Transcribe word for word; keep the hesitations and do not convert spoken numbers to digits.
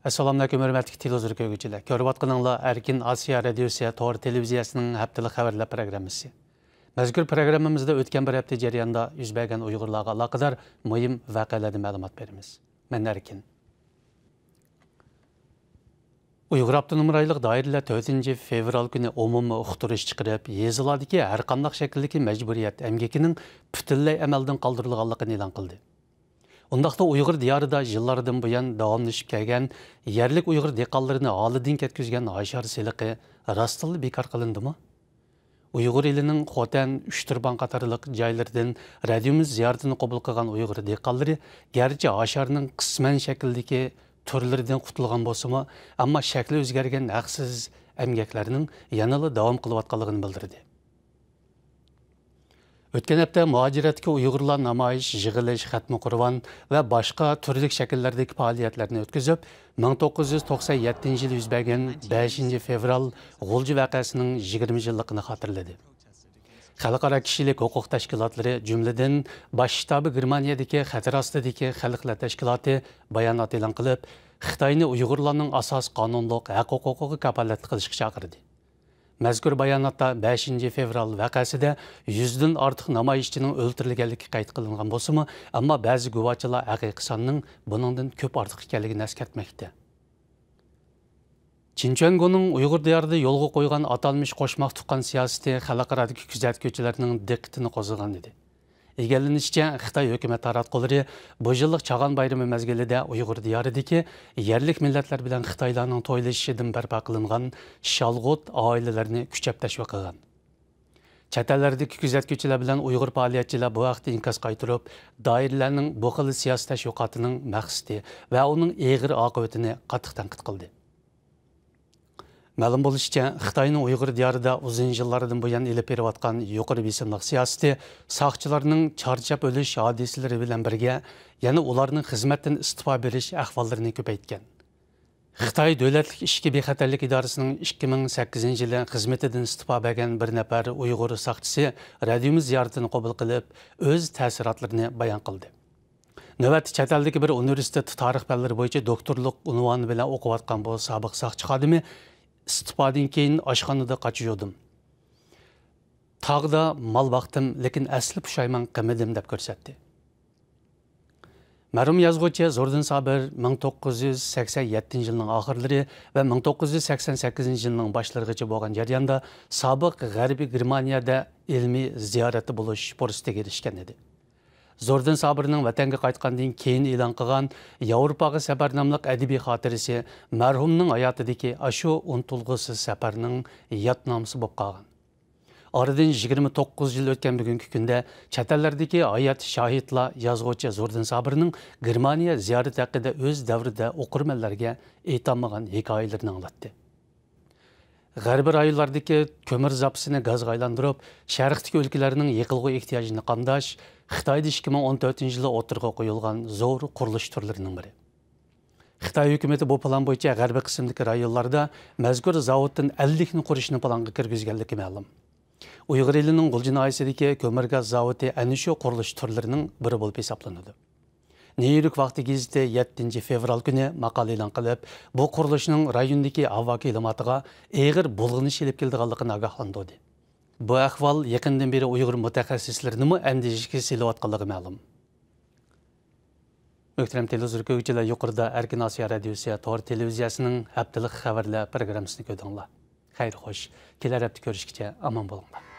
ئەسسالامۇئەلەيكۇم، ھۆرمەتلىك تېلېۋىزور كۆرگۈچىلەر. كۆرۈۋاتقىنىڭلار ئەركىن ئاسىيا رادىيوسى تور تېلېۋىزىيەسىنىڭ ھەپتىلىك خەۋەرلەر پروگراممىسى. مەزكۇر پروگراممىمىزدا ئۆتكەن بىر ھەپتە جەريانىدا يۈز بەرگەن ئۇيغۇرلارغا ئالاقىدار مۇھىم ۋەقەلەردىن مەلۇمات بېرىمىز. مەن ئەركىن. ئۇيغۇر ئاپتونوم رايونلۇق دائىرىلەر تۆتىنچى فېۋرال كۈنى ئومۇمىي ئۇقتۇرۇش چىقىرىپ، يېزىلاردىكى ھەرقانداق شەكىلدىكى مەجبۇرىيەت ئەمگىكىنىڭ پۈتۈنلەي ئەمەلدىن قالدۇرۇلغانلىقىنى ئېلان قىلدى. ئۇنداقتا ئۇيغۇر دىيارىدا يىللاردىن بۇيان داۋاملىشىپ كەلگەن يەرلىك ئۇيغۇر دېھقانلىرىنى ھالىدىن كەتكۈزگەن ھاشار سېلىقى راستتىنلا بىكار قىلىندىمۇ؟ ئۇيغۇر ئېلىنىڭ خوتەن، ئۇچتۇرپان قاتارلىق جايلىرىدىن رادىيومىز زىيارىتىنى قوبۇل قىلغان ئۇيغۇر دېھقانلىرى گەرچە ھاشارنىڭ قىسمەن شەكىلدىكى تۈرلىرىدىن قۇتۇلغان بولسىمۇ، ئەمما شەكلى ئۆزگەرگەن ھەقسىز ئەمگەكلەرنىڭ يەنىلا داۋام قىلىۋاتقانلىقىنى بىلدۈردى. ئۆتكەن ھەپتە مۇھاجىرەتتىكى ئۇيغۇرلار نامايىش، يىغىلىش، خەتمە قۇرئان ۋە باشقا تۈرلۈك شەكىللەردىكى پائالىيەتلەرنى ئۆتكۈزۈپ، مىڭ توققۇز يۈز توقسان يەتتىنچى يىلى يۈز بەرگەن بەشىنچى فېۋرال غۇلجا ۋەقەسىنىڭ يىگىرمە يىللىقىنى خاتىرىلىدى. خەلقئارا كىشىلىك ھوقۇق تەشكىلاتلىرى، جۈملىدىن باش شتابى گېرمانىيەدىكى خەتەر ئاستىدىكى خەلقلەر تەشكىلاتى بايانات ئېلان قىلىپ، خىتاينى ئۇيغۇرلارنىڭ ئاساسىي قانۇنلۇق ھەق-ھوقۇقىغا كاپالەتلىك قىلىشقا چاقىردى. مەزكۇر باياناتتا بەشىنچى فېۋرال ۋەقەسىدە يۈزدىن ئارتۇق نامايىشچىنىڭ ئۆلتۈرۈلگەنلىكى قەيت قىلىنغان بولسىمۇ، ئەمما بەزى گۇۋاھچىلار ھەقىقىي ساننىڭ بۇنىڭدىن كۆپ ئارتۇق ئىكەنلىكىنى ئەسكەرتمەكتە. چىن چۈەنگونىڭ ئۇيغۇر دىيارىدا يولغا قويغان ئاتالمىش قوشماق تۇغقان سىياسىتى خەلقئارادىكى كۆزەتكۈچىلەرنىڭ دىققىتىنى قوزغىغان ئىدى. ئىگىلىنىشىچە، خىتاي ھۆكۈمەت تاراتقۇلىرى بۇ يىللىق چاغان بايرىمى مەزگىلىدە ئۇيغۇر دىيارىدىكى يەرلىك مىللەتلەر بىلەن خىتايلارنىڭ تويلىشىشىدىن بەرپا قىلىنغان شالغۇت ئائىلىلەرنى كۈچەپ تەشۋىق قىلغان. چەت ئەللەردىكى كۆزەتكۈچىلەر بىلەن ئۇيغۇر پائالىيەتچىلەر بۇ ھەقتە ئىنكاس قايتۇرۇپ، دائىرىلەرنىڭ بۇ خىل سىياسىي تەشۋىقاتىنىڭ مەقسىتى ۋە ئۇنىڭ ئېغىر ئاقىۋىتىنى قاتتىق تەنقىد قىلدى. مەلۇم بولۇشىچە، خىتاينىڭ ئۇيغۇر دىيارىدا ئۇزۇن يىللاردىن بۇيان ئېلىپ بېرىۋاتقان يۇقىرى بېسىملىق سىياسىتى ساقچىلارنىڭ چارچاپ ئۆلۈش ھادىسىلىرى بىلەن بىرگە، يەنە ئۇلارنىڭ خىزمەتتىن ئىستېپا بېرىش ئەھۋاللىرىنى كۆپەيتكەن. خىتاي دۆلەتلىك ئىچكى بىخەتەرلىك ئىدارىسىنىڭ ئىككى مىڭ سەككىزىنچى يىلى خىزمىتىدىن ئىستېپا بەرگەن بىر نەپەر ئۇيغۇر ساقچىسى رادىيومىز زىيارىتىنى قوبۇل قىلىپ، ئۆز تەسىراتلىرىنى بايان قىلدى. نۆۋەتتە چەت ئەلدىكى بىر ئۇنىۋېرسىتېت تارىخ پەنلىرى بويىچە دوكتورلۇق ئۇنۋانى بىلەن ئوقۇۋاتقان بۇ سابىق ساقچى خادىمى ئىستېپادىن كېيىن ئاشخانىدا قاچا يۇدۇم. تاغدا مال باقتىم، لېكىن ئەسلى پۇشايمان قىلمىدىم، دەپ كۆرسەتتى. مەرھۇم يازغۇچى زوردۇن سابىر مىڭ توققۇز يۈز سەكسەن يەتتىنچى يىلنىڭ ئاخىرلىرى ۋە مىڭ توققۇز يۈز سەكسەن سەككىزىنچى يىلنىڭ باشلىرىغىچە بولغان جەرياندا سابىق غەربىي گېرمانىيەدە ئىلمىي زىيارەتتە بولۇش پۇرسىتىگە ئېرىشكەن ئىدى. زوردۇن سابىرنىڭ ۋەتەنگە قايتقاندىن كېيىن ئېلان قىلغان ياۋروپاغا سەپەر ناملىق ئەدەبىي خاتىرىسى مەرھۇمنىڭ ھاياتىدىكى ئاشۇ ئۇنتۇلغۇسىز سەپەرنىڭ يادنامىسى بولۇپ قالغان. ئارىدىن يىگىرمە توققۇز يىل ئۆتكەن بۈگۈنكى كۈندە چەت ئەللەردىكى ھايات شاھىتلار يازغۇچى زوردۇن سابىرنىڭ گېرمانىيە زىيارىتى ھەققىدە ئۆز دەۋرىدە ئوقۇرمەنلەرگە ئېيتالمىغان ھېكايىلىرىنى ئاڭلاتتى. غەربىي رايونلاردىكى كۆمۈر زاپىسىنى گازغا ئايلاندۇرۇپ، شەرقتىكى ئۆلكىلەرنىڭ يېقىلغۇ ئېھتىياجىنى قامداش خىتايدا ئىككى مىڭ ئون تۆتىنچى يىلى ئوتتۇرىغا قويۇلغان زور قۇرۇلۇش تۈرلىرىنىڭ بىرى. خىتاي ھۆكۈمىتى بۇ پىلان بويىچە غەربىي قىسىمدىكى رايونلاردا مەزكۇر زاۋۇتتىن ئەللىكنى قۇرۇشنى پىلانغا كىرگۈزگەنلىكى مەلۇم. ئۇيغۇر ئېلىنىڭ غۇلجا ناھىيەسىدىكى كۆمۈر گاز زاۋۇتى ئەنە شۇ قۇرۇلۇش تۈرلىرىنىڭ بىرى بولۇپ ھېسابلىنىدۇ. نيۇ يورك ۋاقتى گېزىتى يەتتىنچى فېۋرال كۈنى ماقالە ئېلان قىلىپ، بۇ قۇرۇلۇشنىڭ رايوندىكى ھاۋا كىلىماتىغا ئېغىر بۇلغىنىش ئېلىپ كېلىدىغانلىقىنى ئاگاھلاندۇردى. بۇ ئەھۋال يېقىندىن بېرى ئۇيغۇر مۇتەخەسسىسلىرىنىمۇ ئەندىشىگە سېلىۋاتقانلىقى مەلۇم. مۆھتەرەم تېلېۋىزور كۆرگۈچىلەر، يۇقىرىدا ئەركىن ئاسىيا رادىيوسى تور تېلېۋىزىيەسىنىڭ ھەپتىلىك خەۋەرلەر پروگراممىسىنى كۆردۈڭلار. خەير خوش. كېلەر ھەپتە كۆرۈشكىچە ئامان بولۇڭلار.